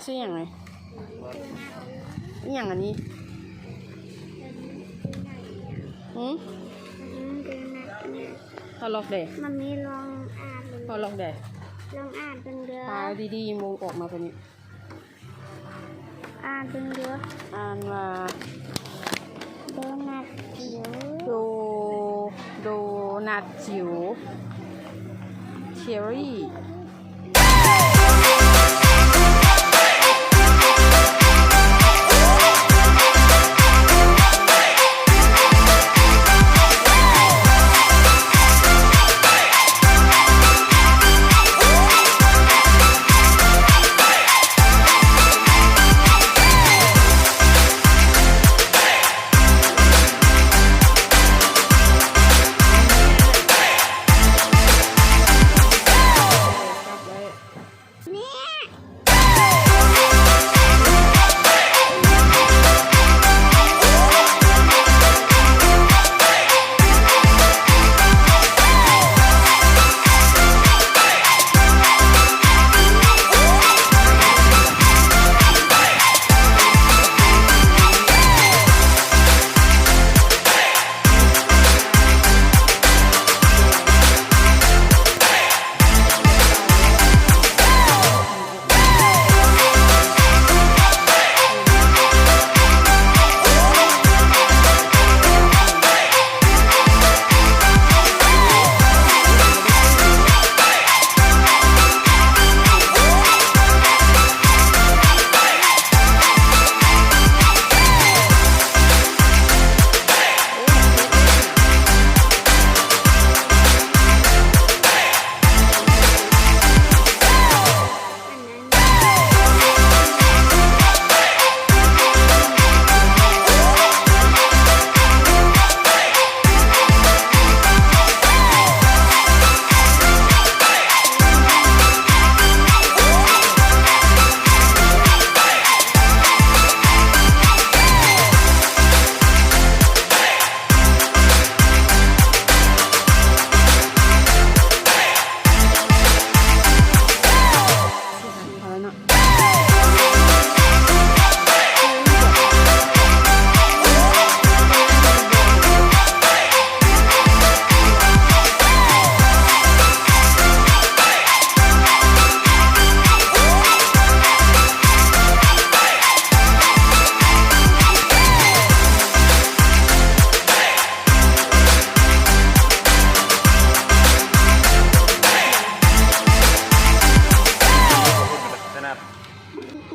ຊື່ຫຍັງນີ້? ອີ່ຫຍັງອັນນີ້? ຫືມ? ເຮົາລອກເດ້. ມັນມີລອງອ່ານ ເຮົາລອກເດ້. ລອງອ່ານເບິ່ງເດີ້. ພາດີໆ ໂມງອອກມາຕົວນີ້. ອ່ານເບິ່ງເດີ້. ອ່ານວ່າ ໂດນັດຈິ໋ວ ໂດ ໂດນັດຈິ໋ວ ເຈລລີ.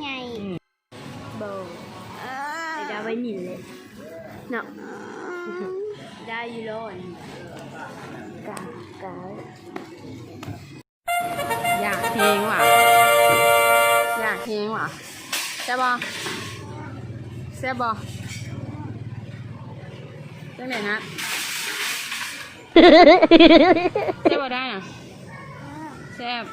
ໃຫຍ່ ບໍ່ ໄດ້ໄວ້ນີ້ແຫຼະເນາະ ໄດ້ຢູ່ແລ້ວ ອັນນີ້ ກາ ກາ ຢາກແຮງຫວາ ຢາກແຮງຫວາ ແຊບບໍ່ ແຊບບໍ່ ຈັ່ງໃດນະ ແຊບບໍ່ໄດ້ນະ ແຊບ.